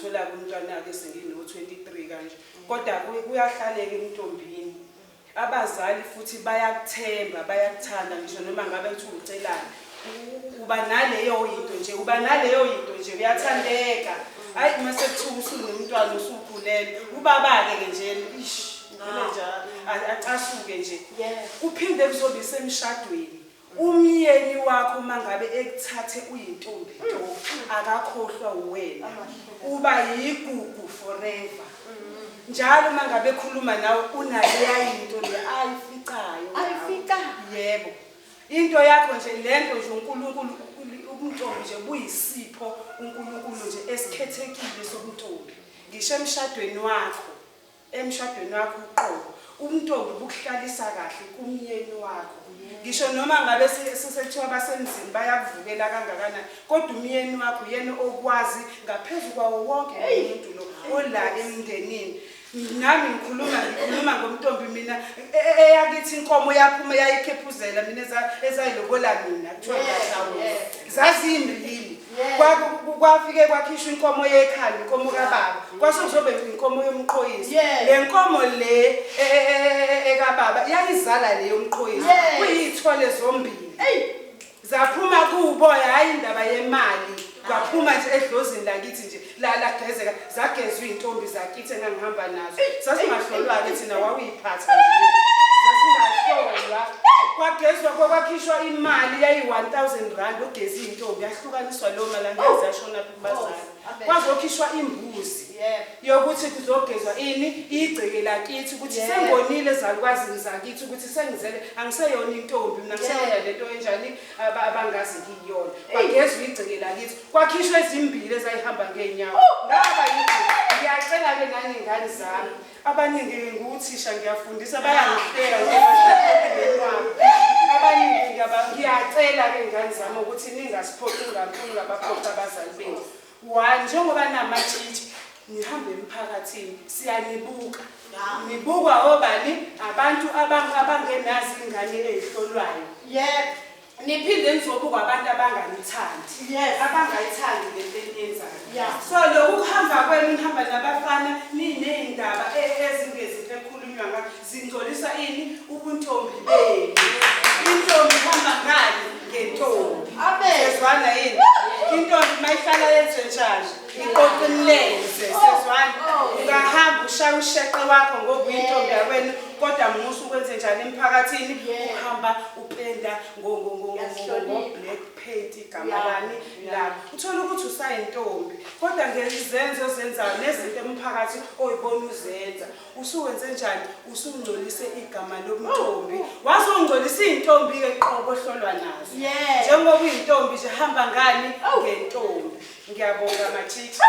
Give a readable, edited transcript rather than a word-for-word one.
Ngamthola-ke umntwana-ke sengino-23 kanje, kodwa kuyahlaleka emntombini. Abazali futhi bayakuthemba, bayakuthanda, ngisho noma ngabe kuthiwa ucelani, uba naleyo yinto nje, uba naleyo yinto nje, uyathandeka. Hayi, uma sekuthiwa usunomntwana, usukhulelwe, ubaba-ke ke nje, ish, uvele nje acasuke nje. Kuphinde kuzobe isemshadweni. Umyeni wakho uma ngabe ekuthathe uyintombi nto, akakhohlwa uwena, uba yigugu forever. Njalo uma ngabe ekhuluma nawe, unaleya into le ayificayo ngawe. Ayificayo. Yebo, into yakho nje, lento nje uNkulunkulu, ubuntombi nje buyisipho uNkulunkulu nje esikhethekile sobuntombi. Ngisho emshadweni wakho, emshadweni wakho uqobo, ubuntombi bukuhlalisa kahle kumyeni wakho. Ngisho noma ngabe sesekuthiwa basemzini bayakuvukela kangakanani, kodwa umyeni wakho uyena okwazi ngaphezu kwawo wonke umuntu lo ola emndenini. Nami ngikhuluma ngomntombi mina. Eyakithi inkomo yaphuma yayikhephuzela mina, ezayilobola mina, kuthiwa ngiyahlawula, zazimbili. Kwafike kwakhishwa inkomo yekhanda, inkomo kababa, kwase kuzobe inkomo yomqhoyisi. Le nkomo le ekababa yayizala le yomqhoyisi. Kuyithole zombili. Zaphuma kuboya, hhayi indaba yemali, kwaphuma nje edlozini lakithi nje, lagezeka, zagezwa iy'ntombi zakithi engangihamba nazo. Sasingahlolwa-ke thina, wawuyiphatha nje, sasingahlolwa. Kwagezwa, kwakhishwa imali, yayi-R1000 ugeza iy'ntombi, yahlukaniswa leyo mali, angazi yashonaphi kubazali. Kwazokhishwa imbuzi yokuthi kuzogezwa ini, igceke lakithi, ukuthi sengonile ezalukwazini zakithi, ukuthi sengizele, angiseyona intombi mina, ngiseyona lento enjani abangazi ngiyona. Kwagezwa igceke lakithi, kwakhishwa ezimbili ezayihamba ngey'nyawo. Ngaba yithi ngiyacela-ke nani ngane zami, abaningi nguthisha, ngiyafundisa, bayangihleka njengoba abaningi. Ngiyacela-ke ngane zami ukuthi ningasiphoqi, ungabaphoqi abazali benu. One, njengoba namatshitshi nihambe emphakathini, siyanibuka, nibukwa obani? Abantu abangenazi ingane ey'hlolwayo. Niphinde nizobukwa abantu abanganithandi, abangayithandi lento eniyenzayo. So lokhu kuhamba kwenu, nihamba nabafana, niney'ndaba ezingezinto ekhulunywa ngazo, zingcolisa ini? Ubuntombi benu. Intombi ihamba ngani? Ngentombi. Amen. Sezwana yini? Intombi mayihlala yenze njani? Iqoqa imilenze. Sezwana? Ungahamba ushaya usheqe wakho ngoba uyintombi yakwenu, kodwa musa ukwenze njani emphakathini? Uhamba upenda ngo-black paint igama lani lakho, uthole ukuthi usayintombi, kodwa ngezenzo ozenzayo nezinto emphakathi oyibona uzenza, usuwenze njani? Usungcolise igama lobuntombi, wazongcolisa iy'ntombi-ke qobo ohlolwa nazo. Njengoba uyintombi nje, hamba ngani? Ngentombi. Ngiyabonga, matshitshi.